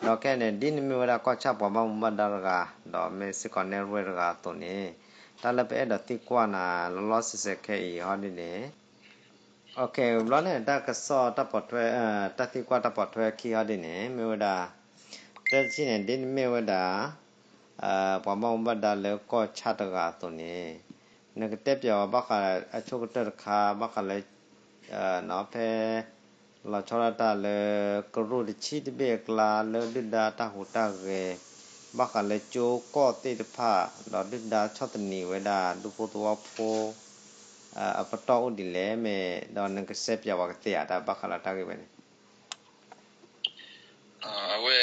ဒီးခဲအံၤန့ၣ် ဒ်နမ့ၢ်ဝဲဒၣ်ကီၢ်ဆၣ်ပှၤဘၣ်မူဘၣ်ဒါတဂၤ ဒီးမ့ၢ်စ့ၢ်ကီးနဲၣ်ရွဲၣ်တဂၤအသိးန့ၣ် တၢ်လၢပအဲၣ်ဒိးသံကွၢ်နၤလီၤလီၤဆဲးဆဲးခဲအံၤဟီဒ်န့ၣ် ဘျီန့ၣ် တၢ်ကစီၣ်တၢ်ပိာ်ထွဲ တၢ်သံကွၢ်တၢ်ပိာ်ထွဲခံဟီဒ်န့ၣ် မ့ၢ်ဝဲဒၣ် တထံၣ်န့ၣ် ဒ်နမ့ၢ်ဝဲဒၣ် ပှၤဘၣ်မူဘၣ်ဒါလၢကီၢ်ဆၣ်တဂၤအသိးန့ၣ် နကတဲပၠးဝဲဘၣ်ဃးအဆိကတၢၢ်တခါ ဘၣ်ဃးလၢ ဖဲ လီၤဆီဒၣ်တၢ်လၢ ကရူၢ်တဆံတဘ့ၣ်အကျါလၢဒုၣ်ဒါတၢ်ဟူးတၢ်ဂဲၤ ဘၣ်ဃးလၢကၠိကီၢ်သ့ၣ်တဖၣ် ဒီးဒုၣ်ဒါဆီၣ်သနံးဝဲဒၣ်ဒူဖိသဝီဖိ အပတီၢ်အိၣ်ဒ်လဲၣ် မ့ၢ်ဒီးနကစဲးပၠးဝဲကသ့ဧါ တၢ်ဘၣ်ဃးလၢတၢ်ဂ့ၢ်ဝဲန့ၣ် အဝဲ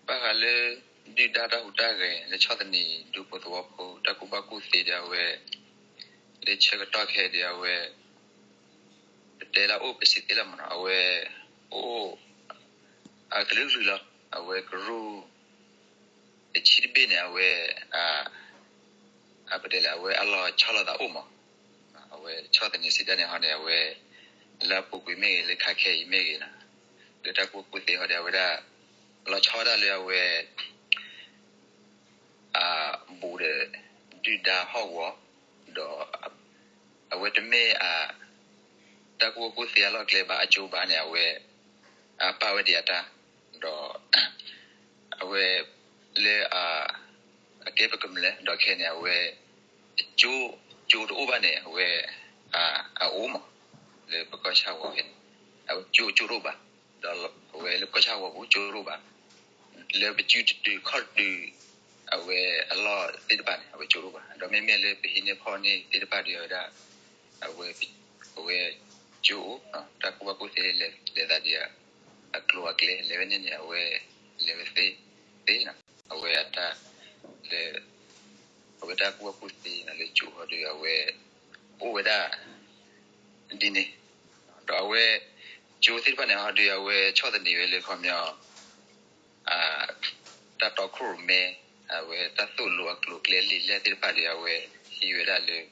ဘၣ်ဃးလၢ ဒုၣ်ဒါတၢ်ဟူးတၢ်ဂဲၤ လၢဆီၣ်သနံးဒူဖိသဝီဖိ တၢ်ကူၣ်ဘၣ်ကူၣ်သ့ဒီးအဝဲ လၢဆၢကတီၢ်ခဲအံၤဒီးအဝဲ ပတဲလၢအိၣ်ပစံးသ့လီၤမးနီၤ အဝဲ အိၣ် အကလုာ်ကလုာ်လီၤ အဝဲကရူၢ် တဆံတဘ့ၣ်န့ၣ် အဝဲ အ အပတဲလဲၣ် အဝဲအလီၤဆီလိာ်သးအိၣ်မး အဝဲဆီၣ်သနံးစံးတၢ်န့ၣ်ဟီန့ၣ် အဝဲ လၢအပူၤကွံာ်မ့ၢ်ဂ့ၤ လၢခါခဲအံၤမ့ၢ်ဂ့ၤနီၤ လၢတၢ်ကူၣ်ဘၣ်ကူၣ်သ့ဟီဒီး အဝဲဒၣ် လီၤဆီဝဲဒၣ်လၢအဝဲ အဘူးဒီး ဒုၣ်ဒါဟီၣ်ကဝီၤ ဒီး အဝဲတမ့ၢ်အ တၢ်ကူၣ်ဘၣ်ကူၣ်သ့အလီၢ်ကျဲဘၣ် အကၠိဘၣ်န့ၣ် အဝဲ အပာ်ဝဲဒံးအတၢ် ဒီး အဝဲ လၢ အကဲပကမျၢၢ် ဒီးခဲအံၤန့ၣ် အဝဲ ကၠိ ကၠိတအိၣ်ဘၣ်န့ၣ် အဝဲ အအိၣ်မး လၢပကီၢ်ဆၣ်ဝီၤဖဲန့ၣ် အဝဲကၠိ ကၠိတအိၣ်ဘၣ် ဒီးအဝဲလၢကီၢ်ဆၣ်ဝီၤပူၤ ကၠိတအိၣ်ဘၣ် လၢပစုတတုၤခီၣ်တတုၤ အဝဲအလီၢ်သ့ၣ်တဖၣ်န့ၣ် အဝဲကၠိတအိၣ်ဘၣ် ဒီးမ့မ့ၢ်လၢပဟံးန့ၢ်ဖီၣ်န့ၢ်သ့ၣ်တဖၣ်ဒီးအဝဲဒၣ် အဝဲ အဝဲကၠိအိၣ် တၢ်ကူၣ်ဘၣ်ကူၣ်သ့လဲၤသးဒ် အကျိၤအကျဲ လဲၤဝဲန့ၣ်န့ၣ် အဝဲ လဲၤဝဲသ့ သ့နီၤ အဝဲအတၢ် လၢ အဝဲတၢ်ကူၣ်ဘၣ်ကူၣ်သ့နီၤ လၢကၠိဟီဒီး အဝဲ အိၣ်ဝဲဒၣ် ဒ်န့ၣ် ဒီးအဝဲ ကၠိသ့ၣ်တဖၣ်န့ၣ်ဟီဒီး အဝဲဆီၣ်သနံးဝဲလၢခီပညီ တၢ်တီခိၣ်ရိၣ်မဲ အဝဲတၢ်သိၣ်လိအကျိၤအကျဲလံာ်လဲၢ်သ့ၣ်တဖၣ်ဒီး အဝဲဟံးဝဲဒၣ်လၢ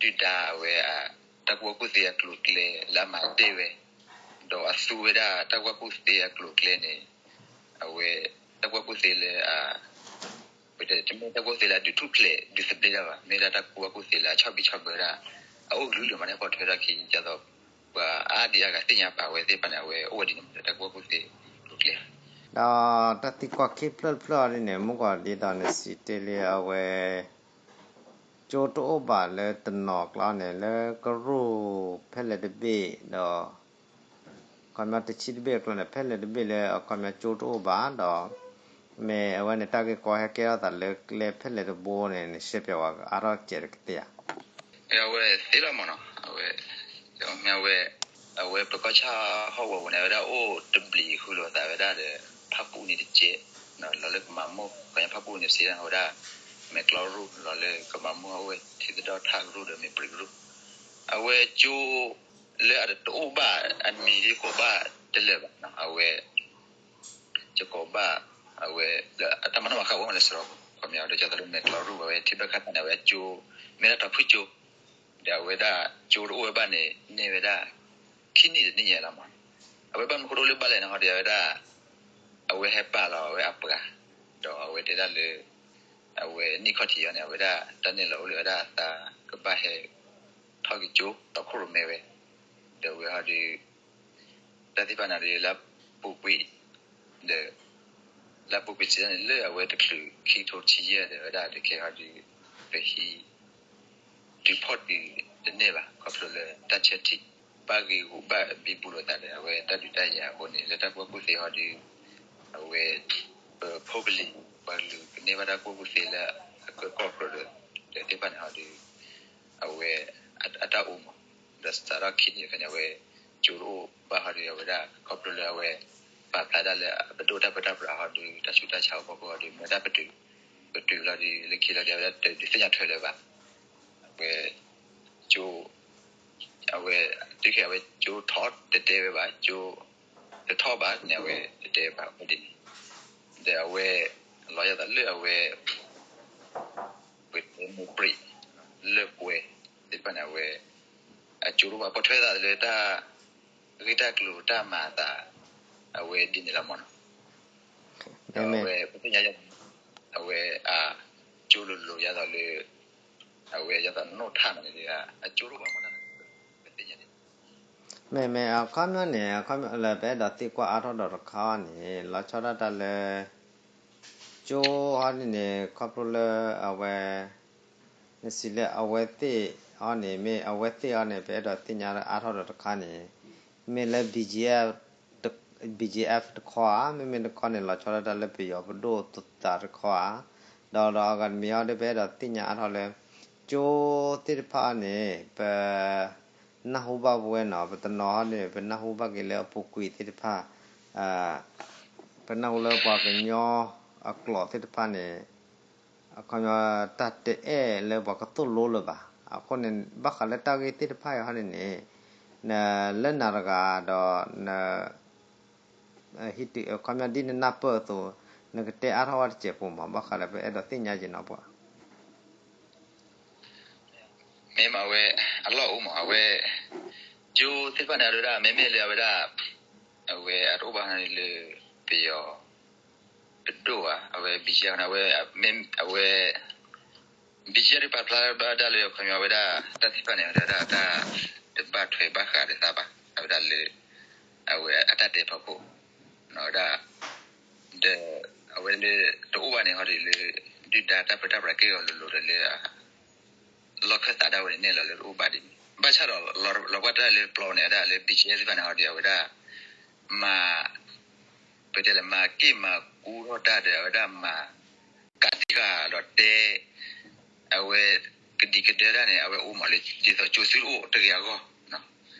ဒုၣ်ဒါအဝဲ တၢ်ကူၣ်ဘၣ်ကူၣ်သ့အကျိၤအကျဲ လၢအမၤတ့ၢ်ဝဲ ဒီးအသူဝဲဒၣ်တၢ်ကူၣ်ဘၣ်ကူၣ်သ့အကျိၤအကျဲန့ၣ် အဝဲ တၢ်ကူၣ်ဘၣ်ကူၣ်သ့လၢအ ပတဲတမ့ၢ်တၢ်ကူၣ်ဘၣ်ကူၣ်သ့လၢအဒုးထူၣ်ဖျဲးဒုးသဘျ့တၢ်ဘၣ် မ့ၢ်ဒၣ်တၢ်ကူၣ်ဘၣ်ကူၣ်သ့လၢအဆီၣ်ဘံးဆီၣ်ဘၢဒၣ် အအိၣ်ကလုာ်ကလုာ်မးန့ၣ် ပိာ်ထွဲထီၣ်ခံ ဒ်သိး ပှၤအါဒံအါဂၤသ့ၣ်ညါပာ်ဝဲသ့ၣ်တဖၣ်န့ၣ် အဝဲအိၣ်ဝဲဒ်န့ၣ်မး တၢ်ကူၣ်ဘၣ်ကူၣ်သ့ကျိၤအကျဲ ဒီးတၢ်သံကွၢ်ခံဖျၢၣ်တဖျၢၣ်အံၤဒ်န့ၣ် မုၢ်ကီၤဒ်သိးနစံးတ့ၢ်လံအဝဲ ကၠိတအိၣ်ဘၣ်လၢတနီၤကျါန့ၣ် လၢကရူၢ်ဖဲလဲၣ်တဘ့ၣ်ဒီး ခီပညီတဆံတဘ့ၣ်အကျါန့ၣ် ဖဲလဲၣ်တဘ့ၣ်လၢအခီပညီကၠိတအိၣ်ဘၣ်ဒီး မ့ၢ်အဝဲန့ၣ်တၢ်ဂ့ၢ်ကီဟဲကဲထီၣ်သးလၢကျဲဖဲလဲၣ်တဘိန့ၣ် နရှဲပၠးဝဲအါထီၣ်ကဲးတကသ့ဧါ အဝဲသ့လီၤမးနီၤ အဝဲ မ့ၢ်အဝဲ အဝဲပကီၢ်ဆၣ်ဟီၣ်ကဝီၤပူၤန့ၣ် အဝဲဒၣ်အိၣ်တဘျံးဃုာ်လိာ်သးဝဲဒၣ်ဒီး ဖၣ်ပူၣ်န့ၣ်တကဲး လီၤလၢကမၤမိၢ် ခီပညီဖၣ်ပူၣ်န့ၣ်စံးဒၣ်ဝဲဒၣ် မဲာ်ကျီရူၢ် လီၤလၢကမၤမိၢ်အဝဲထံသဒီၣ်ထၣ်ကရူၢ်ဒီးမ့ၢ်ပြံးကရူၢ် အဝဲကၠိ လၢအတအိၣ်ဘၣ်အမံၤဒ်ကိးဘၣ်တလၢာ်ဘၣ် အဝဲ ယကိးဘၣ် အဝဲ အတၢ်မၤနီၣ်မၤဃါဝဲလၢစရီ ခီပညီ ဒီးကၠီသးလၢမဲာ်ကျီရူၢ် အဝဲထံဘၣ်ခါန့ၣ် အဝဲကၠိ မ့ၢ်ဒၣ်တီၤဖုၣ်ကၠိ ဒီးအဝဲဒၣ်ကၠိတအိၣ်ဝဲဘၣ်န့ၣ် န့ၢ်ဝဲဒၣ် ခံနံၣ်တနံၣ်ညါလီၤမး အဝဲဘၣ်မနုၤဃိတအိၣ်လၢဘၣ်လဲၣ်န့ၣ် ဟီဒီးအဝဲဒၣ် အဝဲဟဲပာ်လီၤအဝဲအပှၤ ဒီးအဝဲတဲဒၣ်လၢ အဝဲနံၣ်ခီၣ်ထံးအံၤန့ၣ် အဝဲဒၣ်တၢ်နဲၣ်လီၤအိၣ်လၢအဝဲဒၣ်အသးကဘၣ်ဟဲ ထီၣ်က့ၤကၠိ တီခိၣ်ရိၣ်မဲဝဲ ဒီးအဝဲဟီဒီး တၢ်သ့ၣ်တဖၣ်န့ၣ်ဒီးလၢပူၤကွံာ် ဒီး လၢပူၤကွံာ်စံးန့ၣ် လၢအဝဲတချုးခံကထိတဆံယဲၢ်ဒီးဝဲဒၣ်တကဲဟီဒီး ပဟံး တုၤဖီၣ်တုၤတန့ၢ်ဘၣ် ခီဖျိလၢတၢ်ဆၢထံၣ် ဘၣ်ဂ့ၤဂူာ်ဘၣ်ဘံဘူလိာ်သးဒီး အဝဲတၢ်ဒုးတၢ်ယၤအဃိန့ၣ် လၢတၢ်ကူၣ်ဘၣ်ကူၣ်သ့ဟီဒီး အဝဲ ပဖိပလံၤ ပှၤကလုာ်ကန့ၢ်ဘၣ်တၢ်ကူၣ်ဘၣ်ကူၣ်သ့လၢအကၢကီၢ်ကြၢးဒီး ဒီးသ့ၣ်တဖၣ်န့ၣ်ဟီဒီး အဝဲ အတၢ်အိၣ်မး ဒီးစးထီၣ်ခံနံၣ်အခါန့ၣ် အဝဲ ကၠိတအိၣ်ဘၣ်ဟီဒီး အဝဲဒၣ်ခီဖျိလၢအဝဲ ပာ်ဖျါဒၣ်လၢအပဒိၣ်တၢ်ပၢတၢ်ပြးဟီဒီး တၢ်ဆူးတၢ်ဆါအဖီခိၣ်ဟီဒီး မ့ၢ်ဝဲဒၣ်ပတုာ် ပတုာ်လီၤဒီး လၢခံလီၤဒီး အဝဲဒၣ်တဒုးသ့ၣ်ညါထွဲလၢၤဘၣ် အဝဲ ကၠိ အဝဲ တုၤခဲအံၤအဝဲကၠိထီၣ်တတဲဝဲဘၣ် ကၠိ တထီၣ်ဘၣ်န့ၣ် အဝဲတတဲဘၣ်အဃိဒ်န့ၣ် ဒီးအဝဲ လီၤယၤသးလၢအဝဲ ပှဲၤမိၢ်ပြံး လၢပှဲၤသ့ၣ်တဖၣ်န့ၣ် အဝဲ အကၠိတအိၣ်ဘၣ် ပိာ်ထွဲသးလၢတၢ် ဂ့ၢ်တၢ်ကျိၤတၢ်မၤအသး အဝဲဒ်န့ၣ်လီၤမးနီၤ. ဒီးအဝဲပသ့ၣ်ညါ အဝဲအကၠိလိၤလိၤယၤသိးလၢ အဝဲယၤသိးနီၢ်ထၣ်န့ၣ် အကၠိလိၤဘၣ်မးနီၤ ပသ့ၣ်ညါန့ၣ် မ့မ့ၢ်အခီပညီန့ၣ် အခီပညီလၢပအဲၣ်ဒိးသံကွၢ်အါထီၣ်ဒီးတခါအံၤန့ၣ် လီၤဆီဒၣ်တၢ်လၢ ကၠိအံၤန့ၣ် ခီဖျိလၢအဝဲ နစံးလၢအဝဲသ့ၣ်အံၤန့ၣ် မ့ၢ်အဝဲသ့ၣ်အံၤန့ၣ် ပအဲၣ်ဒိးသ့ၣ်ညါအါထီၣ်ဒီးတခါန့ၣ် မ့ၢ်လၢ BGF BGF တခီဧါ, မ့မ့ၢ်တခီန့ၣ် လီၤဆီဒၣ်တၢ်လၢပယီၤပဒိၣ်သးတခီဧါ, ဒီးဒီးအဂၤတမံၤအံၤဒီး ပအဲၣ်ဒိးသ့ၣ်ညါအါထီၣ်လၢ ကၠိသ့ၣ်တဖၣ်န့ၣ် ပနၢ်ဟူဘၣ်ဝဲနီၤ, ပတနီၤဟီန့ၣ် ပနၢ်ဟူဘၣ်က့ၤလၢအပူၤကွံာ်သ့ၣ်တဖၣ် ပနၢ်ဟူလၢပှၤကညီအကျိာ်သ့ၣ်တဖၣ်န့ၣ် အခီပညီတၢ်တအဲၣ်လၢပှၤကသိၣ်လိလၢၤဘၣ်. အဃိန့ၣ် ဘၣ်ဃးလၢတၢ်ဂ့ၢ်သ့ၣ်တဖၣ်အံၤဟီန့ၣ်န့ၣ် နလၢနၤတဂၤဒီး န ဟံးတုၤအခီပညီဒ်နနၢ်ပၢၢ်အသိး နကတဲအါထီၣ်ဝဲတစဲးဖိမး ဘၣ်ဃးဒီးပအဲၣ်ဒိးသ့ၣ်ညါက့ၤနီၤပှၤ မ့ၢ်မးဝဲ အလီၢ်အိၣ်မး အဝဲ ကၠိသ့ၣ်တဖၣ်န့ၣ် အဒိဒၣ် မ့မ့ၢ်လၢအဝဲဒၣ် အဝဲအတအိၣ်ဘၣ်လၢ ပယီၤ ပဒိၣ်ဘၣ် အဝဲ BGF န့ၣ် အဝဲ အဝဲ BGF ဒ်ပာ်ဖျါဘၣ်ဒၣ်လၢ ခီပညီဝဲဒၣ် တၢ်သ့ၣ်တဖၣ်န့ၣ် ဝဲဒၣ်တၢ်တဘၣ်ထွဲဘၣ်ဃးဒီးသးဘၣ် အဝဲဒၣ်လၢ အဝဲအတၢ်တဲဖီခိၣ် ဝဲဒၣ် ဒီး အဝဲလၢ တအိၣ်ဘၣ်န့ၣ်ဟီဒ်လၢ ဒုၣ်ဒါတၢ်ပၢတၢ်ပြးက့ၢ်ဂီၤလိၤလိၤဒီးလၢ လီၢ်ခၢၣ်သးဒၣ်ဝဲန့ၣ်န့ၣ်လီၤလၢတအိၣ်ဘၣ်ဒ်န့ၣ် ဘၣ်ဆၣ်ဒီး လီၤကွၢ်တၢ်လၢပျီန့ၣ် ဝဲဒၣ်လၢ BGF သ့ၣ်တဖၣ်န့ၣ်ဟီဒ်အဝဲဒၣ် မၤ ပတဲလၢမၤက့ၢ်မၤကူထီၣ်တၢ်ဒီး အဝဲဒၣ်မၤ ကးတံာ်ဃာ်ဒီးတဲ အဝဲ ကဒံကဒၢတၢ်န့ၣ် အဝဲအိၣ်မးလၢ ဒ်သိးကၠိသုတအိၣ်တဂ့ၤအဂီၢ်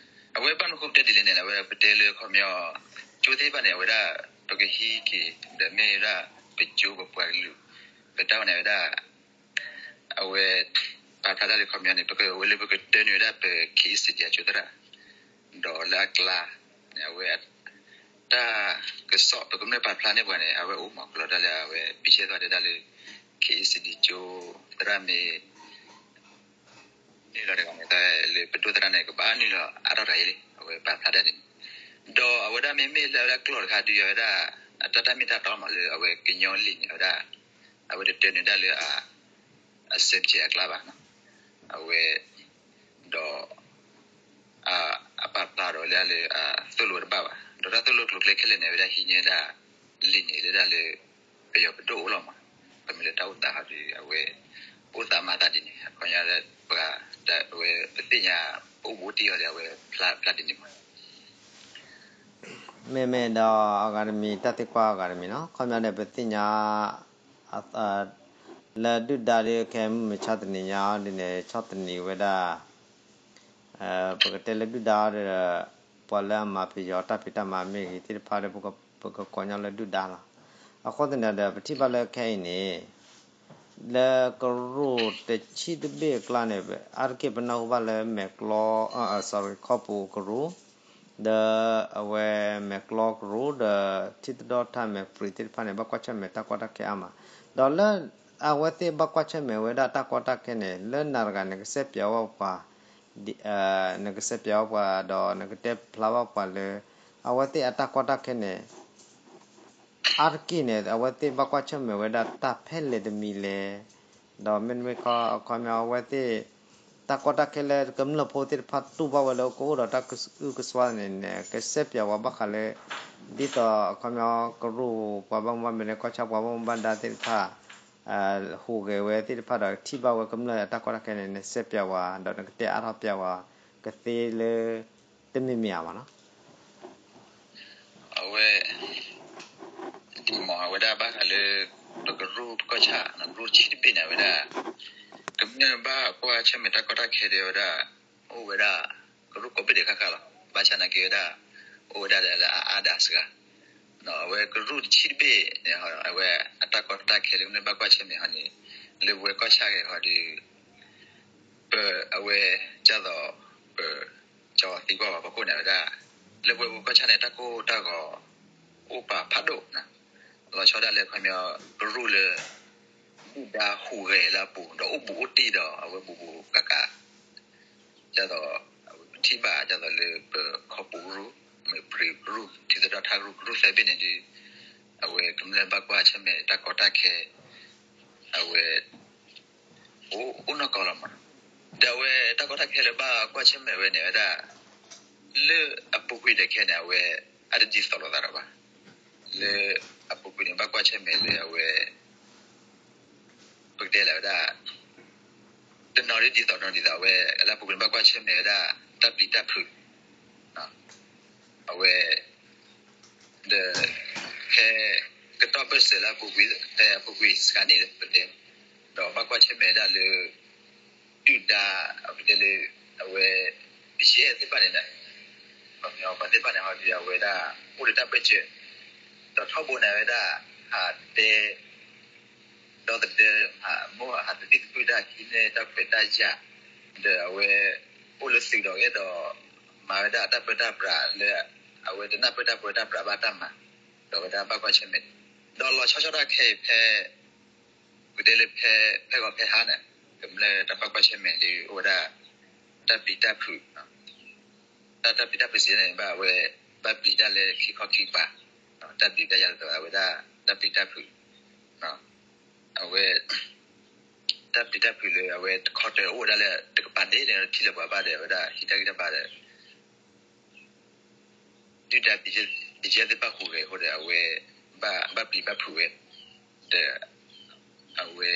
အဝဲဘၣ်မနုၤဃိပတဲဒ်လဲၣ်န့ၣ် အဝဲပတဲလၢခီပညီ ကၠိသ့ၣ်တဖၣ်န့ၣ် အဝဲဒၣ် ပကဟံးက့ၤ ဒီးမ့ၢ်ဝဲဒၣ် ပကၠိပပှၤကလုာ် ပတၢ်ဝဲန့ၣ်ဝဲဒၣ် အဝဲ ပာ်ဖျါတၢ်လၢခီပညီန့ၣ် ပကဝဲလၢပကတၢနုာ်ဝဲဒၣ်ပ KEC အကၠိသရၣ် ဒီးလၢအကျါန့ၣ် အဝဲ တၢ်ကစီၣ်ပကမျၢၢ်ပာ်ဖျါန့ၢ်ပှၤန့ၣ် အဝဲအိၣ်မးကလီတၢ်လၢအဝဲ ပံဆဲးသီတဲတၢ်လၢ KEC ကၠိသရၣ်မ့ၢ် နုာ်လီၤတဂၤန့ၣ် လၢပဒိၣ်သရၣ်န့ၣ် ကဘၣ်နုာ်လီၤအါထီၣ်တဂၤအံၤလံ အဝဲပာ်ဖျါတၢ်န့ၣ် ဒီးအဝဲဒၣ်မ့မ့ၢ်လၢအဝဲဒၣ်ကျိာ်တခါဒုးအဝဲဒၣ် အတၢ်တၢ်မ့ၢ်တၢ်တီမးလၢအဝဲကညီလံာ်န့ၣ် အဝဲဒၣ် အဝဲတတၢနုာ်ဒၣ်လၢ အ subject အကျါဘၣ် အဝဲ ဒီး အပာ်ဖျါဒီးလၢလၢ သိၣ်လိတဘၣ်ဘၣ် ဒီးတၢ်သိၣ်လိကျိၤကျဲခဲလၢာ်န့ၣ် အဝဲဒၣ်ဟံးန့ၢ်ဒၣ် လံာ်န့ၣ်လၢဒၣ်လၢ ပယီၤပဒိၣ်အိၣ်လီၤမး ပမ့ၢ်လၢတၢ်အိၣ်သးဟီဒုး အဝဲ အိၣ်သးမၤသးဒ်န့ၣ် အခီပညီ ပှၤ အဝဲပသ့ၣ်ညါ ပအိၣ်ဘူးတံၢ်အီၤဒီး အဝဲဖျါဖျါဒ်န့ၣ်မး မ့မ့ၢ်ဒီးအဂၤတမံၤ တၢ်သံကွၢ်အဂၤတမံၤနီၤ ခီပညီန့ၣ် ပသ့ၣ်ညါ လၢဒုၣ်ဒါဒုး ခဲမုၢ်မဆါတနံၤညါ ဒ်န့ၣ် ဆီၣ်သနံးဝဲဒၣ် ပကတဲလၢဒုၣ်ဒါဒီး ပှၤလၢအမၤပယီၤတၢ်ဖံးတၢ်မၤမ့ၢ်ဂ့ၤသ့ၣ်တဖၣ်ဒီး ပကကိးညီလၢဒုၣ်ဒါလီၤ. အဃိသတးဒီး ပထံၣ်ဘၣ်လၢခဲအံၤန့ၣ် လၢကရူၢ်တဆံတဘ့ၣ်အကျါန့ၣ် အါတက့ၢ်ပနၢ်ဟူဘၣ်လၢမဲာ်ကျီ sorry ခီပူၤကရူၢ် ဒီးအဝဲမဲာ်ကျီကရူၢ် ဒီးထံသဒီထၢ်မဲာ်ပြံးသ့ၣ်တဖၣ်န့ၣ် ဘၣ်ကွၢ်ဆၢၣ်မဲာ်တၢ်ကီတၢ်ခဲအါမး, ဒီးလၢအဝဲသ့ၣ်ဘၣ်ကွၢ်ဆၢၣ်မဲာ်ဝဲဒၣ်တၢ်ကီတၢ်ခဲန့ၣ် လၢနၤတဂၤန့ၣ် ကစဲးပၠးဝဲပှၤ နကစဲးပၠးဝဲပှၤဒီးနကတဲဖျါဘၣ်ပှၤလၢ အဝဲသ့ၣ်အတၢ်ကီတၢ်ခဲန့ၣ် အါတက့ၢ်န့ၣ် အဝဲသ့ၣ်ဘၣ်ကွၢ်ဆၢၣ်မဲာ်ဝဲဒၣ်တၢ်ဖဲလဲၣ်တမံၤလဲၣ်, ဒီးမ့တမ့ၢ်ခီ အခီပညီအဝဲသ့ၣ် တၢ်ကီတၢ်ခဲလၢကမျၢၢ်ဖိသ့ၣ်တဖၣ်တူၢ်ဘၣ်ဝဲလၢကအိၣ်ဒီးတၢ်ကစီၣ်န့ၣ် ကစဲးပၠးဝဲဘၣ်ဃးလၢ ဒ်သိးအခီပညီကရူၢ်ပှၤဘၣ်မူဘၣ်ဒါ မ့ၢ်န့ၣ် ကီၢ်ဆၣ်ပှၤဘၣ်မူဘၣ်ဒါသ့ၣ်တဖၣ် ဟူးဂဲၤဝဲသ့ၣ်တဖၣ်ဒီး ထံၣ်ဘၣ်ဝဲကမျၢၢ်အတၢ်ကီတၢ်ခဲန့ၣ် နစဲးပၠးဝဲ ဒီးနကတဲအါထီၣ်ပၠးဝဲ ကသ့လၢ တမ့ၢ်မ့ၢ်ဧါမးနီၤ. အဝဲ ဒ်မ့ၢ်အဝဲဒၣ်ဘၣ်ဃးလၢ ပကရူၢ်ပကီၢ်ဆၣ် ကရူၢ်ဆံတဘ့ၣ်န့ၣ် အဝဲဒၣ် ကမျၢၢ်ဘၣ်ကွၢ်ဆၢၣ်မဲာ်တၢ်ကီတၢ်ခဲဒီးဝဲဒၣ် အိၣ်ဝဲဒၣ် ကရူၢ်ကိးဘ့ၣ်ဒဲးဃၣ်ဃၣ်လီၤ. ဘၣ်ဆၣ်နာ်က့ဝဲဒၣ် အိၣ်ဝဲဒၣ်လၢအအါဒၣ်စှၤ အဝဲကရူၢ်တဆံတဘ့ၣ်န့ၣ် အဝဲအတၢ်ကီတၢ်ခဲလၢကမျၢၢ်ဘၣ်ကွၢ်ဆၢၣ်မဲာ်ဟီန့ၣ် လၢပဝဲကီၢ်ဆၣ်ဂ့ၤဟီဒီး ပအဝဲ ကၢ်သိး ပ ကၠီသံကွၢ်ဝဲဖီခိၣ်န့ၣ်ဝဲဒၣ် လၢပဝဲပကီၢ်ဆၣ်န့ၣ် တၢ်ကိၢ်တၢ်ဂီၤ အိၣ်ပာ်ဖးဒိၣ် လီၤဆီဒၣ်လၢခီပညီ ကရူၢ်လၢ ဒုၣ်ဒါဟူးဂဲၤလၢအပူၤ ဒီးအိၣ်ဘူးအိၣ်တံၢ်ဒီးအဝဲဘူးဘူးကးကး ကၢ်သိး ပထံၣ်ဘၣ်ကၢ်သိးလၢပခီပူၤကရူၢ် ဒီးထးကရူၢ်ကရူၢ်သၢဘ့ၣ်န့ၣ်ဒီး အဝဲကမျၢၢ်ဘၣ်ကွၢ်ဆၢၣ်မဲာ်တၢ်ကီတၢ်ခဲ အဝဲ အိၣ်နီၢ်ကီၢ်လီၤမး. ဒီးအဝဲတၢ်ကီတၢ်ခဲလၢဘၣ်ကွၢ်ဆၢၣ်မဲာ်ဝဲန့ၣ်ဝဲဒၣ် လၢအပူၤကွံာ်ဒီးခဲန့ၣ် အဝဲအတဒ်သိးလိာ်သးဒီးဘၣ်. လၢအပူၤကွံာ်န့ၣ် ဘၣ်ကွၢ်ဆၢၣ်မဲာ်လၢအဝဲ ပကတဲလၢဝဲဒၣ် တနီၤဒ်သိးနီၤဒ်သိး အဝဲလၢအပူၤကွံာ်န့ၣ် ဘၣ်ကွၢ်ဆၢၣ်မဲာ်ဝဲဒၣ် တၢ်ပျံၤတၢ်ဖုး အဝဲ ဒီး ဖဲကတီၢ်ပၢၢ်ဆၢလၢအပူၤကွံာ် ဖဲအပူၤကွံာ်စှၤန့ၣ်ဒီးပတဲ ဒီးဘၣ်ကွၢ်ဆၢၣ်မဲာ်ဒၣ်လၢ ဒုၣ်ဒါ ပတဲလၢ အဝဲ ပယဲၢ်သ့ၣ်တဖၣ်န့ၣ်ဒီး ပှၤသ့ၣ်တဖၣ်န့ၣ် ဟီဒီးအဝဲဒၣ် အိၣ်ဒီးတၢ်ပၢၢ်ဆၢ ဒီးထီဘိန့ၣ်ဝဲဒၣ် ဟးတဲ ဒီသဒၢ မိၢ်ဟးသဒံၣ်သကုၢ်တၢ်ဟံးန့ၢ်တၢ်ခွဲးတၢ်ယာ် ဒီးအဝဲ အိၣ်လၢသုးဒီးအဲၣ်ဒိး မၤဝဲဒၣ်တၢ်ပၢတၢ်ပြးလၢ အဝဲတနၢ်ပၢၢ်တၢ်ပၢတၢ်ပြးဘၣ်တၢ်မၤ ဒီးအဝဲဒၣ်ဘၣ်ကွၢ်ဆၢၣ်မဲာ် ဒီးလီၤဆီဒၣ်တၢ်ခဲအံၤဖဲ ပတဲလၢဖဲ ဖဲဂီၤဖဲဟါန့ၣ် ကမျၢၢ်တၢ်ဘၣ်ကွၢ်ဆၢၣ်မဲာ်ဒီးအိၣ်ဝဲဒၣ် တၢ်ပျံၤတၢ်ဖုး တၢ် တၢ်ပျံၤတၢ်ဖုးစ့ၢ်န့ၣ် ဘၣ်အဝဲ ဘၣ်ပျံၤတၢ်လၢခံခီခံကပၤ တၢ်ပျံၤတၢ်ယၤဒီးအဝဲဒၣ် တၢ်ပျံၤတၢ်ဖုး အဝဲ တၢ်ပျံၤတၢ်ဖုးလၢအဝဲတခီတၢၤအိၣ်ဝဲဒၣ်လၢတကပၤန့ၣ် ထံၣ်လၢပှၤဘၣ်ဒီး အဝဲဒၣ်ဟံးတၢ်ဂံၢ်တၢ်ဘါဒီး ဒုၣ်ဒါ ဘယဲၢ်သ့ၣ်တဖၣ်ဟူးဂဲၤအဃိဒီး အဝဲ ဘၣ်ပျံၤဘၣ်ဖုးဝဲ ဒီး အဝဲ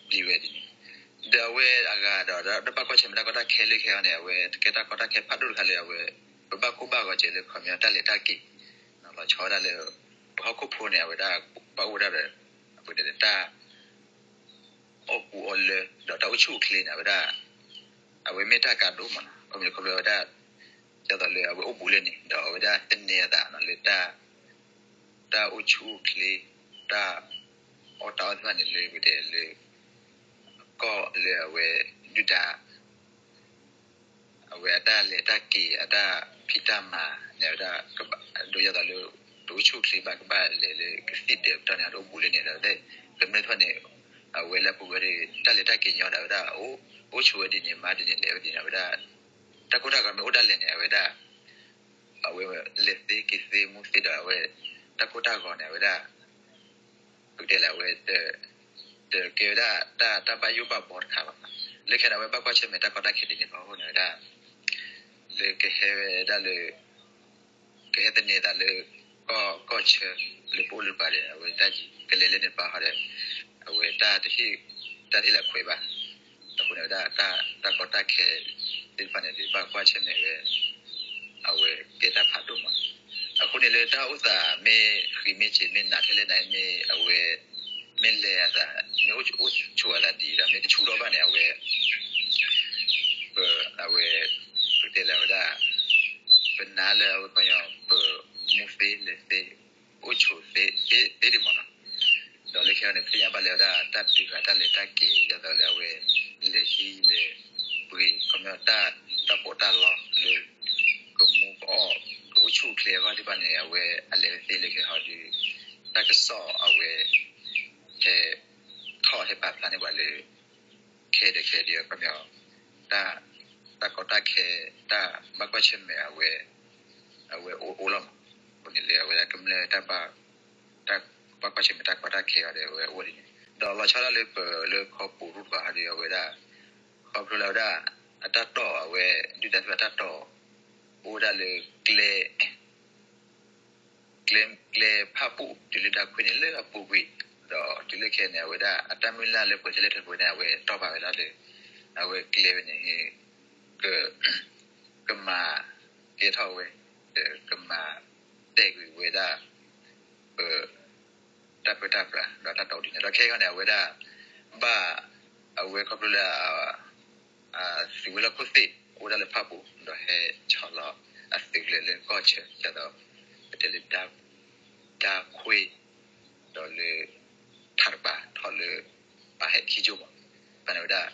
ပျံၤဝဲဒ်န့ၣ် ဒီးအဝဲအဂၤဒီး တၢ်ဘၣ်ကွၢ်ဆၢၣ်မဲာ်တၢ်ကီတၢ်ခဲလၢခဲအံၤန့ၣ် အဝဲတကဲတၢ်ကီတၢ်ခဲဖးဒိၣ်တခါလၢအဝဲ ပဘၣ်ကိၢ်ဘၣ်ဂီၤစဲးလၢခီပညီတၢ်လဲၤတၢ်က့ၤ လီၤဆီဝဲဒၣ်လၢ ပဟီၣ်ခိၣ်ဖိန့ၣ် အဝဲဒၣ်ဘၣ်အိၣ်ဝဲဒၣ်ဒီး အဝဲဒၣ်တၢ် အီၣ်ကူအီလၢ ဒီးတၢ်အိၣ်ဆူၣ်အိၣ်ချ့န့ၣ် အဝဲဒၣ် အဝဲမ့ၢ်တၢ်ကါဒိၣ်မးနီၤ ခီဖျိလၢအဝဲဒၣ် ဒ်သိးလၢအဝဲအိၣ်ဘူးလၢန့ၣ် ဒီးအဝဲဒၣ်သန့ၤအသးနီၤလၢတၢ် တၢ်အိၣ်ဆူၣ်အိၣ်ချ့ တၢ်အီၣ်တၢ်အီသ့ၣ်တဖၣ်န့ၣ်လၢပတဲလၢ ကီၢ်လၢအဝဲ ဒုၣ်ဒါ အဝဲအတၢ်လဲၤတၢ်က့ၤ အတၢ်ဖံးတၢ်မၤန့ၣ် အဝဲဒၣ် ဒ်သိးလၢ တအိၣ်ဆူၣ်အိၣ်ချ့ဘၣ် ကဘၣ်လဲၤလၢကသံၣ်ဒၢးပတီၢ်န့ၣ် အတအိၣ်ဘူးလၢန့ၣ်ဒီး ကမျၢၢ်တဖၣ်န့ၣ် အဝဲလၢပဝဲဒၣ် တၢ်လဲၤတၢ်က့ၤညီဒီး အဝဲဒၣ် အိၣ်ဆူၣ်ဝဲဒ်န့ၣ် မၤဒ်န့ၣ် လဲၤဝဲဒ်န့ၣ် အဝဲဒၣ် တၢ်ကိၢ်တၢ်ဂီၤမ့ၢ်အိၣ်ဒၣ်လဲာ်န့ၣ် အဝဲဒၣ် အဝဲလဲၤသ့က့ၤသ့မူသ့ဒီး အဝဲ တၢ်ကိၢ်တၢ်ဂီၤန့ၣ် အဝဲဒၣ် ပကတဲလၢအဝဲ တကဲဝဲဒၣ်တၢ် တၢ်ဘၣ်ယိၣ်ဘၣ်ဘီတခါဘၣ်. လၢခဲန့ၣ် အဝဲဘၣ်ကွၢ်ဆၢၣ်မဲာ်တၢ်ကီတၢ်ခဲဒ်န့ၣ်အဃိန့ၣ်ဝဲဒၣ် လၢကဟဲဝဲဒၣ်လၢ ကဟဲသန့ၤသးလၢ ကီၢ်ကီၢ်ဆၢ လၢပအိၣ်လၢပှၤဒီး အဝဲတၢ်ကလဲၤလၢန့ၣ်တပၤဃီဒီး အဝဲတၢ်တဟ့ၣ် တၢ်တဟ့ၣ်လၢခွဲးဘၣ်. အဃိန့ၣ်ဝဲဒၣ် တၢ် တၢ်ကီတၢ်ခဲသ့ၣ်တဖၣ်န့ၣ် ဒုးဘၣ်ကွၢ်ဆၢၣ်မဲာ်ဝဲ အဝဲကဲတၢ်ဖးဒိၣ်မး. အဃိန့ၣ်လၢတၢ်အိၣ်သးမ့ၢ်ဃံးမ့ၢ်စ့းမ့ၢ်နးထဲလဲၣ်န့ၣ် မ့ၢ်အဝဲ မ့ၢ်လဲၤအသး မ့ၢ်အိၣ်ဆူၣ်အသးဒ်ဒီး မ့ၢ်တဆူၣ်ထီၣ်ဘၣ်န့ၣ် အဝဲ ပ အဝဲ ပကတဲလၢအဝဲဒၣ် ပနာ်လၢအဝဲပှၤကညီ ပမူသ့လဲၤသ့ အိၣ်ဆူၣ်သ့ သ့ဒံးမးနီၤ. ဒီးလၢခဲအံၤန့ၣ် ပသ့ၣ်ညါဘၣ်လၢဝဲဒၣ် တၢ်တုၤဃာ်တၢ်လဲၤတၢ်က့ၤ ဒ်သိးလၢအဝဲ လဲၤဟံးလဲၤပှ့ၤ ခီပညီတၢ် တၢ်ပီးတၢ်လီလၢ ကမူကအီၣ် ကအိၣ်ဆူၣ်အိၣ်ချ့အဂီၢ်သ့ၣ်တဖၣ်န့ၣ် အဝဲအလဲၤသ့လၢခဲအံၤဒီး တၢ်ကစီၣ်အဝဲ ဟဲ ထီၣ်ဟဲပာ်ဖျါန့ၢ်ပှၤလၢ ခဲဒီးခဲဒီး ခီပညီ တၢ် တၢ်ကီတၢ်ခဲ တၢ်ဘၣ်ကွၢ်ဆၢၣ်မဲာ်အဝဲ အဝဲအိၣ်အိၣ်လီၤမး. အဃိန့ၣ်လၢအဝဲဒၣ်ကမျၢၢ်တၢ်ဘၣ် တၢ်ဘၣ်ကွၢ်ဆၢၣ်မဲာ်တၢ်ကီတၢ်ခဲအံၤဒီး အဝဲအိၣ်ဒ်န့ၣ် ဒီးလီၤဆီဒၣ်လၢပလၢခီပူၤရူၢ်တပၤဒီး အဝဲဒၣ် ခီဖျိလၢအဝဲဒၣ် အတၢ်တီၢ်အဝဲ ဒုၣ်ဒါသ့ၣ်တဖၣ်တၢ်တီၢ် အိၣ်ဝဲဒၣ်လၢကျဲ ကျဲ ကျဲဖၣ်ပူၣ်တုၤလၢဒါခွ့န့ၣ် လၢအပူၤကွံာ် ဒီးတုၤလၢခဲအံၤန့ၣ် အဝဲဒၣ်အတၢ်မုၢ်လၢ်လၢပှဲၤထဲလဲၣ်ထဲပှဲၤန့ၣ် အဝဲတီၢ်ပာ်ဝဲဒၣ်လၢ အဝဲကျဲဝဲန့ၣ် က ကမၤကဲထီၣ်ဝဲ ဒီးကမၤတဲာ်ကွံာ်ဝဲဒၣ် ပ တၢ်ပၢတၢ်ပြး ဒီးတၢ်တီဒ်န့ၣ် ဒီးခဲအံၤန့ၣ် အဝဲဒၣ် ဘၣ် အဝဲခီဖျိလၢ သုးဝဲၤလီၢ်ခိၣ်သ့ၣ် အိၣ်ဒၣ်လၢဖၣ်ပူၤ ဒီးဟဲဆီလီၤအသုးကျဲၤလၢကီၢ်ဆၢ ဒ်သိး ပတဲလၢ ဒါခွ့ ဒီးလၢ ထးတကပၤ ထီၣ်လၢ ပာ်ဟဲခံကၠိၢ်မး ဘၣ်န့ၣ်ဝဲဒၣ်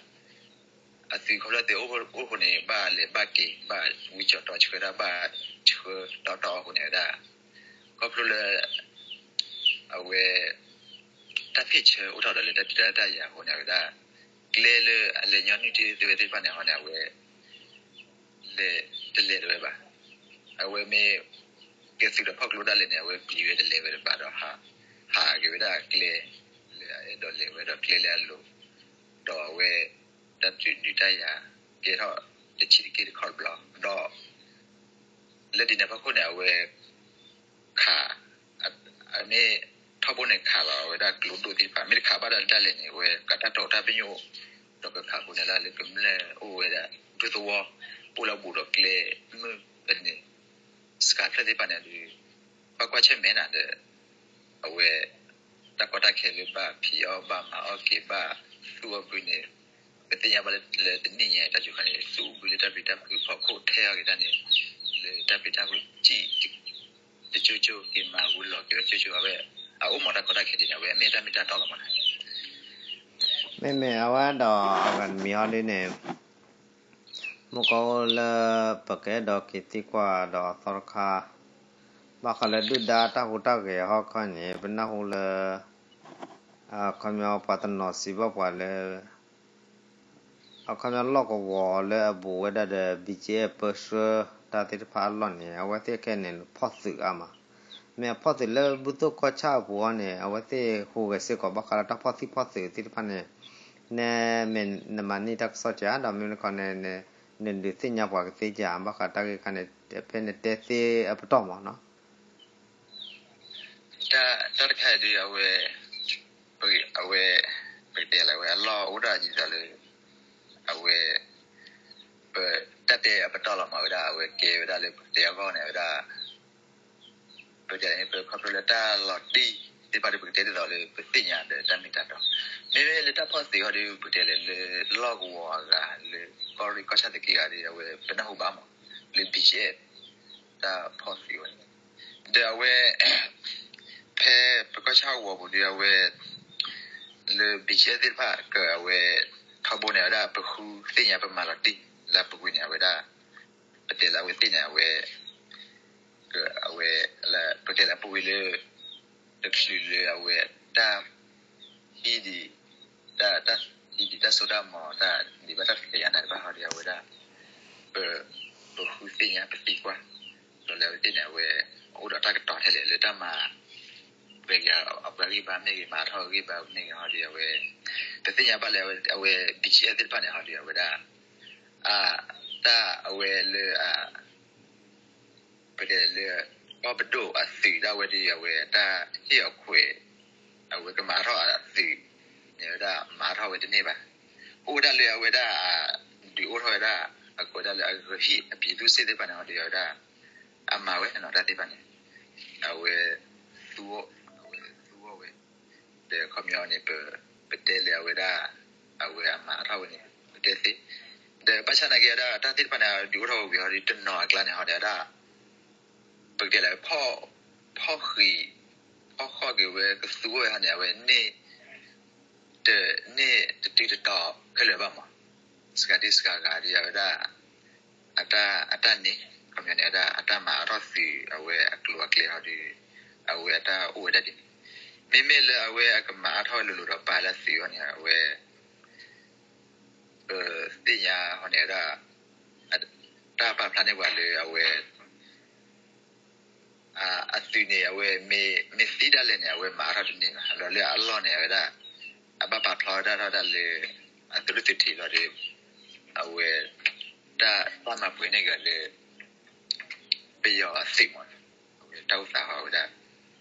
အသုးခီဖျိသုးအိၣ်ဖှိၣ်န့ၣ် ဘၣ်လဲၤဘၣ်က့ၤ ဘၣ်ဝံကၠီၤတီဆှၢတၢ် ဘၣ်ဆှၢတီတီအဃိန့ၣ်ဝဲဒၣ် ခီဖျိလၢ အဝဲ တၢ်ဖ့ၣ်ဆၢအိၣ်ထီၣ်ဒီးလၢတၢ်ဒုးတၢ်ယၤအဃိန့ၣ်ဝဲဒၣ် ကျဲလၢအလဲၤညီနုၢ်တ့ၢ်သ့ၣ်ဝဲသ့ၣ်တဖၣ်န့ၣ်အဃိန့ၣ် အဝဲ လဲၤတလဲၤတဝဲဘၣ်. အဝဲမ့ၢ် ကဲသုးဒီးဖီၣ်ကျိဒၣ်လဲာ်န့ၣ် အဝဲပျံၤဝဲတလဲၤဝဲတဘၣ်ဒီး ဟးက့ၤဝဲဒၣ်ကျဲ လၢအအဲၣ်ဒိးလဲၤဝဲဒီးကျဲလၢအလိၤ ဒီးအဝဲ တၢ်ဒုးတၢ်ယၤ ကဲထီၣ်တဆံးတက့ၢ်တခီတဘျီ ဒီး လၢဒ်န့ၣ်အဖီခိၣ်န့ၣ် အဝဲ ခး အမ့ၢ်ထီဘိန့ၣ်ခးလီၤ အဝဲဒၣ်ကျိဒိၣ်သ့ၣ်တဖၣ် မ့ၢ်တခးဘၣ်ဒၣ်ဒ်လဲၣ်န့ၣ် အဝဲကးတၢ်တီၤတၢ်ပညိၣ် ဒီးကခးဃိန့ၣ်လၢကမျၢၢ်အိၣ်ဝဲဒၣ် ဒူသဝီ အိၣ်လၢအဘူးဒီးကျဲ မုၢ်ဖဲန့ၣ် စကၤဖျၢၣ်သ့ၣ်တဖၣ်န့ၣ်ဒီး ဘၣ်ကွၢ်ဆၢၣ်မဲာ်နၤဒီး အဝဲ တၢ်ကီတၢ်ခဲလၢဘၣ်ဖံးအီၣ်ဘၣ်မၤအီၣ်က့ၤဘၣ်သူၣ်အီၣ်ဘုန့ၣ် ပသ့ၣ်ညါဘၣ်လၢတနံၣ်ညါတၢ်စူၤခါန့ၣ် သူၣ်အီၣ်ဘုလၢတၢ်ဘျုးတၢ်ဖှိၣ်ဖီခိၣ်ထဲအီၤက့ၤတၢ်န့ၣ် လၢတၢ်ဘျုးတၢ်ဖှိၣ်စံၣ် တကၠိကၠိက့ၤမၤဝံၤလီၤက့ၤဝဲကၠိကၠိအဝဲ အအိၣ်မၤတၢ်ကီတၢ်ခဲဒ်န့ၣ် အဝဲအမ့ၢ်တၢ်မ့ၢ်တၢ်တီလီၤမးန့ၣ် မ့မ့ၢ်အဝဲဒီးအဂၤတမံၤဟီဒ်န့ၣ် မုၢ်ကီၢ်အိၣ်လၢပကအဲၣ်ဒိးက့ၤသံကွၢ်ဒီးသီတခါ ဘၣ်ဃးလၢဒုၣ်ဒါတၢ်ဟူးတၢ်ဂဲၤဟီခီန့ၣ် ပနၢ်ဟူလၢ အခီပညီပှၤတနီၤစံးဘၣ်ပှၤလၢ အခီပညီလီၢ်ကဝီၤလၢအဘူးဝဲဒၣ်ဒီး ဘံၣ်ကၠံအဲၣ် ပၢဆှၢတၢ်သ့ၣ်တဖၣ်အလီၢ်န့ၣ် အဝဲသ့ၣ်ခဲအံၤန့ၣ် ဖီၣ်သုးအါမး, မ့ၢ်အဖီၣ်သုးလၢဘူၣ်သိၣ်ကီၢ်ဆၣ်အပူၤအီၤန့ၣ် အဝဲသ့ၣ်ဟူးဂဲၤစ့ၢ်ကီးဘၣ်ဃးလၢတၢ်ဖီၣ်သံၣ်ဖီၣ်သုးသ့ၣ်တဖၣ်န့ၣ် နမၤန့ၢ်တၢ်ကစီၣ်ကါ ဒီးမ့မ့ၢ်တခီန့ၣ် နဒုးသ့ၣ်ညါပှၤကသ့ဧါ ဘၣ်ဃးတၢ်ဂ့ၢ်ခါန့ၣ် ဖဲနတဲသ့အပတီၢ်မးနီၤ. တၢ်တခါအံၤဒီး အဝဲ အဝဲ ပကတဲလၢအဝဲအလီၢ်အိၣ်ဒၣ်ဒ်သိးလၢ အဝဲ ပတၢ်တဲအပတီၢ်လီၤမး ဝဲဒၣ် အဝဲကဲဝဲဒၣ်လၢပကတဲအဂီၢ်န့ၣ် ဝဲဒၣ် ပတဲလၢပခီဖျိလၢတၢ်လီၤတံၢ်သ့ၣ်တဖၣ်ဒီး ပကတဲဒ်သိးလၢပသ့ၣ်ညါဒီးတၢ်မ့ၢ်တၢ်တီ, မ့မ့ၢ်လၢတၢ်ဖီၣ်သုးအီၤဒီး ပတဲလၢလၢလီၢ်ကဝီၤအဂၤ လၢကီၢ်ရ့ၣ်ကီၢ်ဆၣ်သက့ဂၤဒီး အဝဲပနၢ်ဟူဘၣ်မး လၢ ဘံၣ်ကၠံအဲၣ် တၢ်ဖီၣ်သုးအီၤန့ၣ် ဒီးအဝဲ ဖဲပကီၢ်ဆၣ်ဝီၤပူၤဒီး အဝဲ လၢ ဘံၣ်ကၠံအဲၣ် သ့ၣ်တဖၣ်က အဝဲ ထီဘိန့ၣ် အဝဲဒၣ်ပဃုသ့ၣ်ညါပမၤလီၤတံၢ်လၢအပူၤကွံာ်န့ၣ် အဝဲဒၣ် ပတဲလၢအဝဲသ့ၣ်န့ၣ် အဝဲ အဝဲ ပတဲလၢအပူၤကွံာ်လၢ တချုးလၢအဝဲတၢ် ဟံးဒံး တၢ် တၢ်ဟံးဒံးတၢ်စိတၢ်ကမီၤ တၢ်ဒံးဘၣ်တၢ်သ့ၣ်ညါနၤတဖၣ်ဟီဒီး အဝဲဒၣ် ပ ပဃုသ့ၣ်ညါပသံကွၢ် ဒီးလၢအဝဲသ့ၣ်န့ၣ် အဝဲ အိၣ်ဒီးတၢ်ကတီၤထဲလဲၣ်လၢတၢ်မၤ ပှဲၤက့ၤအပှၤဂံၢ်ဘါမ့ၢ်ဂ့ၤ မၤထီၣ်အဂံၢ်ဘါမ့ၢ်ဂ့ၤဟီဒီး အဝဲ ပသ့ၣ်ညါဘၣ်လၢအဝဲ ဘံၣ်ကၠံအဲၣ် သ့ၣ်တဖၣ်န့ၣ်ဟီဒီး အဝဲဒၣ် အ တၢ်အဝဲလၢအ ပတဲလၢ ကီၢ်ပဒိၣ်အသုးဒၣ်ဝဲဒီး အဝဲတၢ်ဟ့ၣ်အခွဲး အဝဲကမၤထီၣ်အသုးန့ၣ်ဝဲဒၣ် မၤထီၣ်ဝဲတန့ၢ်ဘၣ်. အိၣ်ဝဲဒၣ်လၢအဝဲဒၣ် ဒုးအိၣ်ထီၣ်ဝဲဒၣ် အကဝဲဒၣ်လၢအဂဟံၣ်အပျံၤသူၣ်စ့ၣ်သ့ၣ်တဖၣ်န့ၣ်ဟီဒီး အဝဲဒၣ် အမၤဝဲနီၤ တၢ်သ့ၣ်တဖၣ်န့ၣ် အဝဲ သူအီၤ အဝဲသူအီၤဝဲ ဒီးခီပညီန့ၣ် ပ ပတဲလၢအဝဲဒၣ် အဝဲအမၤထီၣ်ဝဲန့ၣ် ပတဲသ့ ဒီးဘၣ်ဆၣ်နာ်က့ဒၣ် တၢ်သ့ၣ်တဖၣ်န့ၣ် ဒုးအိၣ်ထီၣ်ဝဲဝံၤဟီဒီး တနီၤအကျါန့ၣ်ဟီဒီးဒၣ် ပကတဲလၢ ဖီၣ်ဃံး ဖီၣ်ဃီၣ်က့ၤဝဲကသူအီၤဝဲဟီန့ၣ် အဝဲန့ၢ် တန့ၢ်တတုၤတတီၤခဲလၢာ်ဘၣ်မး စှၤဒံစှၤဂၤဒီး အဝဲဒၣ် အတၢ် အတၢ်န့ၣ် ခီပညီန့ၣ်ဝဲဒၣ် အတၢ်မၤအါထီၣ်သုး အဝဲအကျိၤအကျဲဟီဒီး အဝဲအတၢ်အိၣ်ဝဲဒၣ်ဒ်န့ၣ် မ့မ့ၢ်လၢအဝဲအကမၤအါထီၣ်ဝဲလိၤလိၤဒီးပာ်လၢသုးအီၤန့ၣ် အဝဲ ပသ့ၣ်ညါဟီန့ၣ်ဝဲဒၣ် တၢ်ပာ်ဖျါန့ၢ်ပှၤလၢအဝဲ အသုးန့ၣ် အဝဲမ့ၢ်သံဒၣ်လဲာ်န့ၣ် အဝဲမၤအါထီၣ်တန့ၢ်ဘၣ် ဒီးလၢအလီၢ်န့ၣ် အဝဲဒၣ် အဘၣ်ပာ်ဖျါဝဲဒၣ်ထီၣ်ဝဲဒၣ်လၢ အသုးရ့ၣ်သုးထံးလီၤဒီး အဝဲ တၢ် တၢ်မၤပှဲၤန့ၢ်က့ၤလၢ ပယီၤအသုးမး အဝဲတၢ်အိၣ်သးဟီဝဲဒၣ်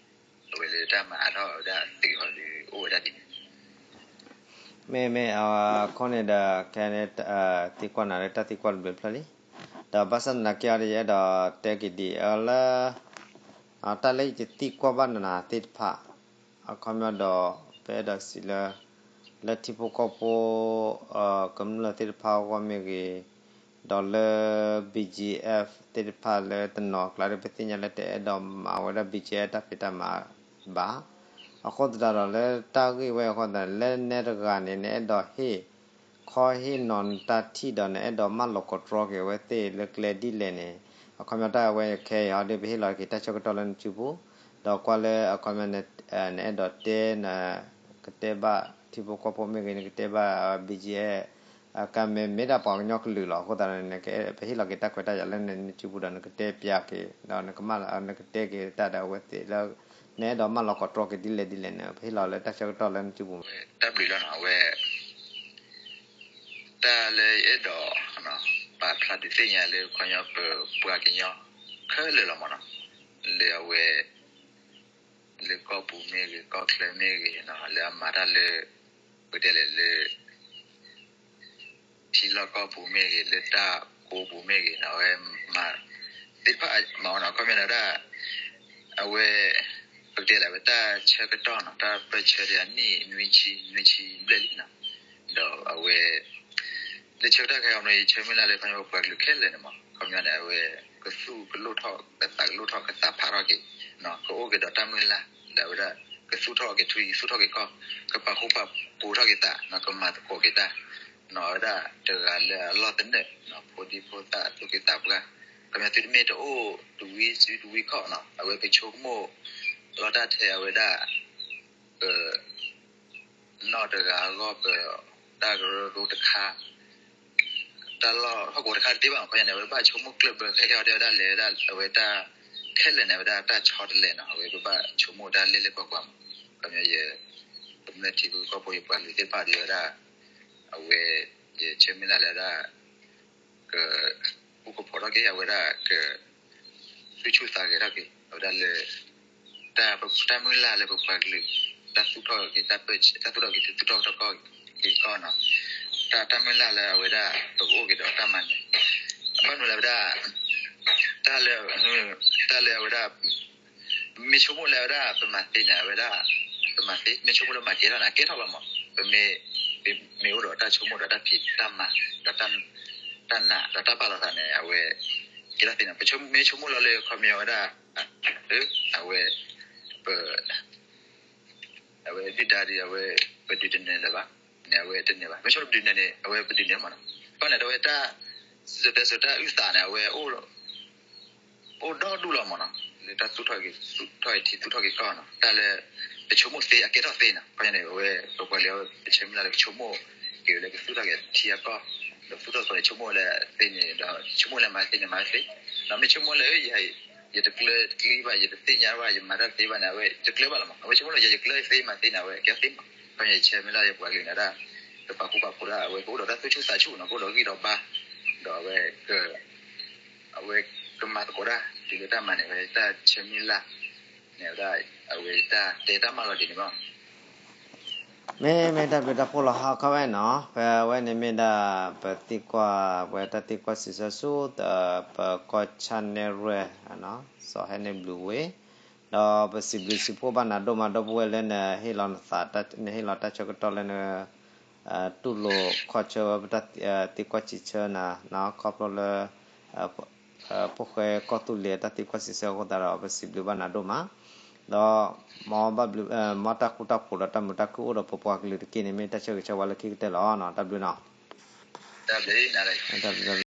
အဝဲလၢတၢ်မၤအါထီၣ်ဝဲဒၣ်အသုးဟီဒီး အိၣ်ဝဲဒၣ်ဒ်န့ၣ် မ့မ့ၢ်အခိၣ်န့ၣ်ဒီး ခဲန့ၣ် သံကွၢ်နၤလၢတၢ်သံကွၢ်တဘျုးဖျၢၣ်လံ, ဒီးဘၣ်ဆၣ်သနာ်က့အီၤဒီး ယအဲၣ်ဒိးတဲက့ၤဒ်အံၤလၢ တၢ်လၢယတသံကွၢ်ဘၣ်နၤသ့ၣ်တဖၣ် အခီပညီဒီး ပအဲၣ်ဒိးစံးလၢ လၢထံဖိကီၢ်ဖိ ကမျၢၢ်သ့ၣ်တဖၣ်အဂီၢ်မ့ၢ်ဂ့ၤ, ဒီးလၢ ဘံၣ်ကၠံအဲၣ် သ့ၣ်တဖၣ်လၢတနီၤအကျါဒီး ပသ့ၣ်ညါလၢတအဲၣ်ဒိးမၤဝဲဒၣ် ဘံၣ်ကၠံအဲၣ် တၢ်ဖံးတၢ်မၤဘၣ်. အဃိသတးဒီးလၢတၢ်ဂ့ၢ်ဝဲအဃိသတး လၢနဲတဂၤန့ၣ် နအဲၣ်ဒိးဟ့ၣ် ခီဟ့ၣ်နီၤနတၢ်ထံၣ်ဒီး နအဲၣ်ဒိးမၢလီၤကီးတြီက့ၤအဝဲသ့ၣ်လၢကျဲဒ်လဲၣ်န့ၣ် အခီပညီတၢ်အဝဲခဲအံၤဟီဒီး ပဟ့ၣ်လီၤက့ၤတၢ်ဆၢကတီၢ်လၢနစုပူၤ, ဒီးကွၢ်လၢအခီပညီ နအဲၣ်ဒိးတဲ နကတဲဘၣ်ထံဖိကီၢ်ဖိမ့ၢ်ဂ့ၤ နကတဲဘၣ် ဘံၣ်ကၠံအဲၣ် ကမ့ၢ်မ့ၢ်ဒၣ်ပှၤကညီကလုာ်လီၤ. အဃိသတးန့ၣ် ပဟ့ၣ်လီၤက့ၤတၢ်ခွဲးတၢ်ယာ်လၢနစုပူၤဒီး နကတဲပၠးက့ၤ ဒီးနကမၣ်လၢ နကတဲက့ၤတၢ်ဒီးအဝဲသ့ၣ်လၢ နအဲၣ်ဒိးမၢလီၤကိးတြီက့ၤဒ်လဲၣ်ဒ်လဲၣ်န့ၣ် ပဟ့ၣ်လီၤလၢတၢ်ဆၢကတီၢ်လၢနစုပူၤမး. တၢ်ဘျုးလီၤနီၤ အဝဲ တၢ်လၢယအဲၣ်ဒိး ပာ်ဖျါဒုးသ့ၣ်ညါလၢ ခီပညီ ပပှၤကညီခဲလၢာ်လီၤမးနီၤ, လၢအဝဲ လၢကီၢ်ပူၤမ့ၢ်ဂ့ၤ ကီၢ်ချၢမ့ၢ်ဂ့ၤနီၤ လၢအမၤတၢ်လၢ ပတဲလဲၣ်လၢ ထံလီၢ်ကီၢ်ပူၤမ့ၢ်ဂ့ၤ လၢတၢ်ကိးပူၤမ့ၢ်ဂ့ၤနီၤ အဝဲမၤသ့ၣ်တဖၣ်မၤအီၤနီၤ ခီပညီန့ၣ်ဝဲဒၣ် အဝဲ ပကတဲလဲၣ် အဝဲတၢ်ဆၢကတီၢ်နီၤ တၢ်ပၢၢ်ဆၢဒီးအနံၣ်နွံဆံ နွံဆံဘျဲၣ်လံနီၤ, ဒီးအဝဲ လၢဆၢကတီၢ်ခဲအံၤန့ၣ် ယဆၢမုၢ်လၢ်လၢ ခီပညီ ပပှၤကလုာ်ခဲလၢာ်န့ၣ်မး ခီပညီန့ၣ် အဝဲ ကသူၣ်ကလိၣ်ထီၣ် ကသးကလိၣ်ထီၣ် ကသးဖးထီၣ်က့ၤ ကအိၣ်က့ၤဒီးတၢ်မုၢ်လၢ် ဒီးအဝဲဒၣ် ကသူၣ်ထီၣ်က့ၤထူ သူၣ်ထီၣ်က့ၤကီၢ် ကပာ်ဃူပာ်ဖိးထီၣ်က့ၤသး ကမၤသကိးက့ၤတၢ် နီၤ အဝဲဒၣ်တဂၤလၢအလီၢ်သနၢၣ် ဖိဒံဖိသၣ်သူၣ်က့သးပှၢ် ခီပညီ သုတမ့ၢ်တအိၣ်တဝံစုတဝံခီၣ်နီၤ အဝဲပဆိကမိၣ်လီၤတၢ်ထဲအဝဲဒၣ် ပ နီၢ်တဂၤအဂီၢ် ပ တၢ်ကရၢကရိတခါ တၢ်လီၢ်ဟီၣ်ကဝီၤတခါတသ့ဘၣ် ခီပညီန့ၣ် အဝဲဘၣ်ဆိကမိၣ်ကျၢၢ်ဘၢ ခဲခဲအံၤဒ်ဝဲဒၣ်လဲၤဝဲဒၣ် အဝဲတၢ်ခဲလၢာ်န့ၣ် အဝဲဒၣ်တၢ်ဆီတလဲနီၤ အဝဲပဘၣ်ဆိကမိၣ်တၢ်လဲၢ်လဲၢ်ကွၢ်ကွၢ်မး ခီပညီ ယ ကမျၢၢ်ထံဖိကီၢ်ဖိ ယပှၤကလုာ်သ့ၣ်တဖၣ်ဒ်ဝဲဒၣ် အဝဲ ယဆၢမုၢ်လၢ်လၢဒၣ် က ဃူကဖိးထီၣ်က့ၤ အဝဲဒၣ်က သူၣ်ဆူၣ်သးဂဲၤထီၣ်က့ၤ အဝဲဒၣ်လၢ တၢ် တၢ်မုၢ်လၢ်လၢပပှၤကလုာ် တၢ်သူၣ်ထီၣ်က့ၤ တၢ်ပၢၢ်ဆၢ တၢ်သူၣ်ထီၣ်က့ၤ တၢ်သူၣ်ထီၣ်က့ၤတၢ်ကီၢ်က့ၤကီၢ်နီၤ တၢ် တၢ်မုၢ်လၢ်လၢအဝဲဒၣ် ပကအိၣ်က့ၤဒီးတၢ်မၤနၢၤ ဘၣ်မနုၤလၢအဝဲဒၣ် တၢ်လၢ တၢ်လၢအဝဲဒၣ် မ့ၢ်ဆိကမိၣ်လၢအဝဲဒၣ် ပမၤသ့န့ၣ် အဝဲဒၣ် ပမၤသ့ မ့ၢ်ဆိကမိၣ်လၢမၤကဲထီၣ်န့ၣ် အကဲထီၣ်လီၤမး ပမ့ၢ် ပမ့ၢ်အိၣ်ဒီးတၢ်ဆိကမိၣ်ဒီးတၢ်ဖံးတၢ်မၤ ဒီးတၢ်နာ်ဒီးတၢ်ပာ်လီၤသးန့ၣ် အဝဲ ကဲထီၣ်သ့န့ၣ် ပမ့ၢ်ဆိကမိၣ်လီၤလၢခီပညီဝဲဒၣ် အဝဲ ပ အဝဲဒုၣ်ဒါဒီး အဝဲ ပဒုးတနၢၤလၢၤဘၣ်န့ၣ် အဝဲတနၢၤဘၣ် မ့ၢ်ဆိကမိၣ်ပဒုးနၢၤန့ၣ် အဝဲပဒုးနၢၤမးနီၤ ဘၣ်န့ၣ်ဒီးအဝဲတၢ် စၢၤတဲစိၤတၢ်အုၣ်သးန့ၣ် အဝဲ အိၣ်ဒီဒူၣ်လီၤမးနီၤ လၢတၢ်သူၣ်ထီၣ်က့ၤ သူၣ်ထီၣ်က့ၤထံ သူၣ်ထီၣ်က့ၤကီၢ်နီၤ တၢ်လၢ ပဆိကမိၣ်သ့အကဲထီၣ်သ့နီၤ ခီပညီန့ၣ် အဝဲ ပပှၤကလုာ် ပဆၢမုၢ်လၢ်လၢကဆိကမိၣ် က့ၤဝဲလၢကသူၣ်ထီၣ်က့ၤထံအကီၢ် ဒီးသူၣ်ထီၣ်သးဆိကမိၣ်လၢသ့န့ၣ် ဒီးဆိကမိၣ်လၢမၤသ့န့ၣ်မၤသ့ ဒီးမ့ၢ်ဆိကမိၣ်လၢ ယတကျၢၤတကျံဘၣ် ယတသ့ၣ်ညါဘၣ် ယမၤတၢ်သ့ဘၣ်န့ၣ် အဝဲတကျၢၤဘၣ်လီၤမး အဝဲဆိကမိၣ်လၢယတကျၢၤသ့မၤသ့န့ၣ် အဝဲကဲသ့မး ခီပညီယဆၢမုၢ်လၢ်လၢပှၤကလုာ်န့ၣ်ဒၣ် ကပာ်ဃူပာ်ဖိးဒၣ် အဝဲကအိၣ်ဒီးတၢ်သူၣ်ဆူၣ်သးဆူၣ်နီၤ ကအိၣ်ဒီးဂံၢ်ဒီးဘါ ဒီးအဝဲ အဝဲကမၤသကိးတၢ် တုၤလၢတၢ်မၤန့ၣ် အဝဲတၢ်ဆၢမုၢ်လၢ်န့ၣ်ဝဲဒၣ် အဝဲတၢ်တဲတၢ်မၤလီၤဒ်န့ၣ်လီၤ. မ့မ့ၢ်တၢ်ဘျုးတၢ်ဖှိၣ်လီၤ ဟါခီဝဲနီၤ ဖဲအဝဲန့ၣ်မ့ၢ်ဒၣ် ပသံကွၢ် ပဝဲတၢ်သံကွၢ်စံးဆၢဆူ ပကီၢ် channel ရၢၢ် စီၤဟဲန့ၣ်ဘျုးဝ့ၢ် ဒီးပစံးဘျုးစံးဖှိၣ်ဘၣ်နၤဒိၣ်မးဒီပုၢ်ဝဲၢ်လၢနဟ့ၣ်လီၤနသး နဟ့ၣ်လီၤတၢ်ဆၢကတီၢ်လၢန တူၢ်လိာ်ခီၣ်ဆၢဝဲပတၢ်သံကွၢ်စံးဆၢနၤ ခီဖျိလၢ ဖိၣ်ဃဲကီၢ်သူလ့ၤအတၢ်သံကွၢ်စံးဆၢအဃိသတးဒီး ပစံးဘျုးဘၣ်နၤဒိၣ်မး ဒီး မ်တၢ်ဃူတၢ်ဖိးဒီးတၢ်မုာ်တၢ်ခုၣ်အိၣ်ဒီးပပှၤကလုာ်တက့ၢ်န့ၣ် မ့ၢ်တၢ်ဆၢဂ့ၤဆၢဝါလၢခံကတၢၢ်လီၤ. တၢ်ဘျုးနီၤ.